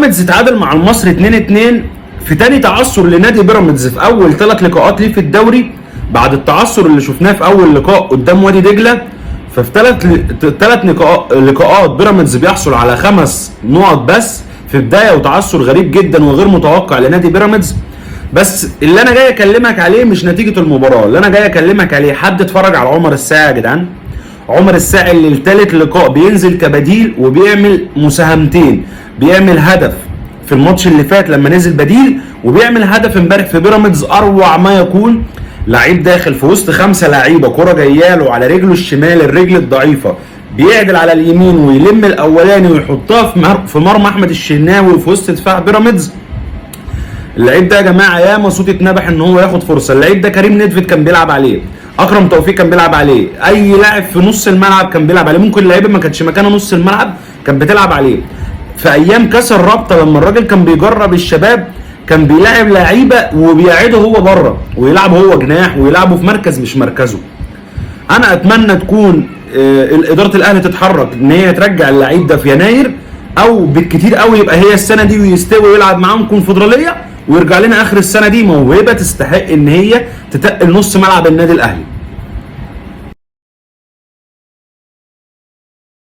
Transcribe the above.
بيراميدز اتعادل مع المصري 2-2 في تاني تعثر لنادي بيراميدز في اول 3 لقاءات ليه في الدوري، بعد التعثر اللي شفناه في اول لقاء قدام وادي دجله. ففي ثلاث لقاءات بيراميدز بيحصل على 5 نقط بس في بداية، وتعثر غريب جدا وغير متوقع لنادي بيراميدز. بس اللي انا جاي اكلمك عليه مش نتيجة المباراة، اللي انا جاي اكلمك عليه حد اتفرج على عمر الساعي يا جدعان. عمر الساعي اللي الثالث لقاء بينزل كبديل وبيعمل مساهمتين، بيعمل هدف في الماتش اللي فات لما نزل بديل، وبيعمل هدف امبارح في بيراميدز اروع ما يكون. لعيب داخل في وسط 5 لعيبة، كرة جاية له على رجله الشمال الرجل الضعيفة، بيعدل على اليمين ويلم الاولاني ويحطها في مرمى احمد الشناوي وفي وسط دفاع بيراميدز. اللعيب ده يا جماعة ياما صوت اتنبح ان هو ياخد فرصة. اللعيب ده كريم نيدفيد كان بيلعب عليه، اكرم توفيق كان بيلعب عليه، اي لاعب في نص الملعب كان بيلعب عليه، ممكن لعيبة ما كانتش مكانه نص الملعب كان بتلعب عليه. في ايام كاس الرابطة لما الراجل كان بيجرب الشباب كان بيلاعب لعيبة وبيعيده هو بره ويلعب هو جناح ويلعبه في مركز مش مركزه. انا اتمنى تكون ادارة الاهلي تتحرك ان هي ترجع اللعيب ده في يناير، او بالكتير قوي يبقى هي السنة دي ويستوي ويلعب معاهم كونفدراليه ويرجع لنا اخر السنة دي. موهبة تستحق ان هي تتقل نص ملعب النادي الاهلي.